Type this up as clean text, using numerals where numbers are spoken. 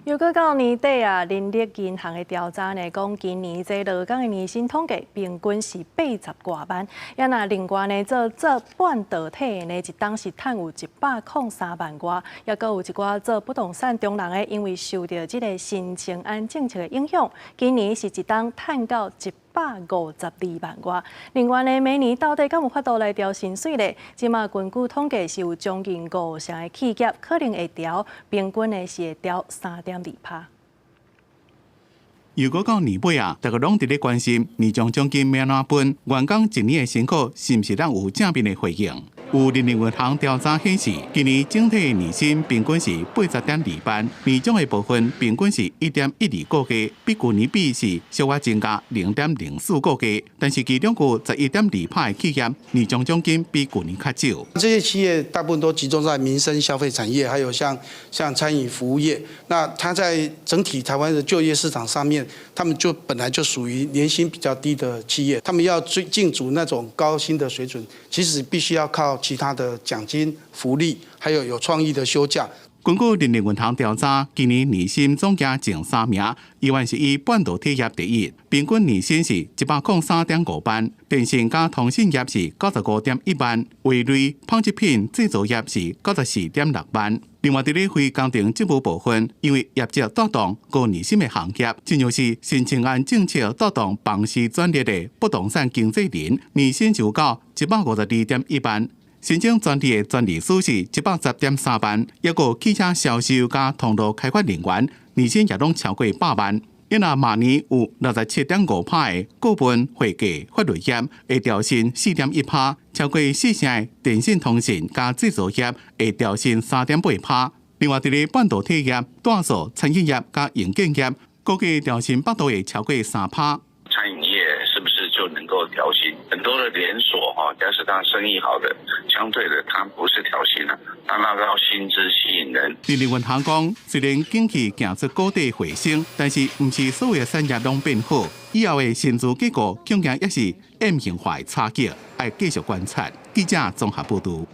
又閣到年底啊，人力銀行的調查呢，講今年這勞工的年薪統計平均是80外萬。啊若另外呢，做做半導體的呢，一冬是趁有103萬外，抑閣有一寡做不動產中人的，因為受著這个新青安政策的影響，今年是一冬趁到152萬外。另外呢，明年到底敢有法度來調薪水咧？這馬根據統計是有將近五成的企業可能會調，平均呢是會調3.2趴。又閣到年尾啊，大家攏佇咧關心年終獎金欲按怎分，員工一年的辛苦是毋是攏有正面的回應？有人力銀行調查顯示，今年整體的年薪平均是80.2萬，年終的部分平均是1.12個月，比舊年比是小可增加0.04個月。但是其中有11.2趴的企業年終獎金比舊年較少。這些企業大部分都集中在民生消費產業，還有像餐飲服務業。那它在整體台灣的就業市場上面，他們就本來就屬於年薪比較低的企業，他們要追競逐那種高薪的水準，其實必須要靠其他的獎金、福利，還有有創意的休假。根據人力銀行調查，今年年薪總計前三名，依然是以半導體業第一，平均年薪是103.5萬；電信佮通訊業是95.1萬，畫類紡織品製造業是94.6萬。另外，佇咧非工程職務部分，因為業績帶動高年薪的行業，親像是新青安政策帶動房市轉熱的不動產經紀人，年薪就到152.1萬。申請專利的專利師是110.3萬，抑閣汽車銷售佮通路開發人員，年薪也攏超過百萬。因若明年有67.5趴的顧問、會計、法律業會調薪4.1趴，超過四成的電信通訊佮製造業會調薪3.8趴。另外，佇咧半導體業、大數餐飲業佮硬件業，估計調薪幅度會超過3趴。餐飲業是不是就能夠調薪？很多的連鎖哈，假使他生意好的，相對的他不是調薪啦，他那個要薪資吸引人。人力銀行講，雖然景氣行出谷底回升，但是毋是所有的產業攏變好。以後的薪資結構恐驚也是 M 型化的差距，愛繼續觀察。記者綜合報導。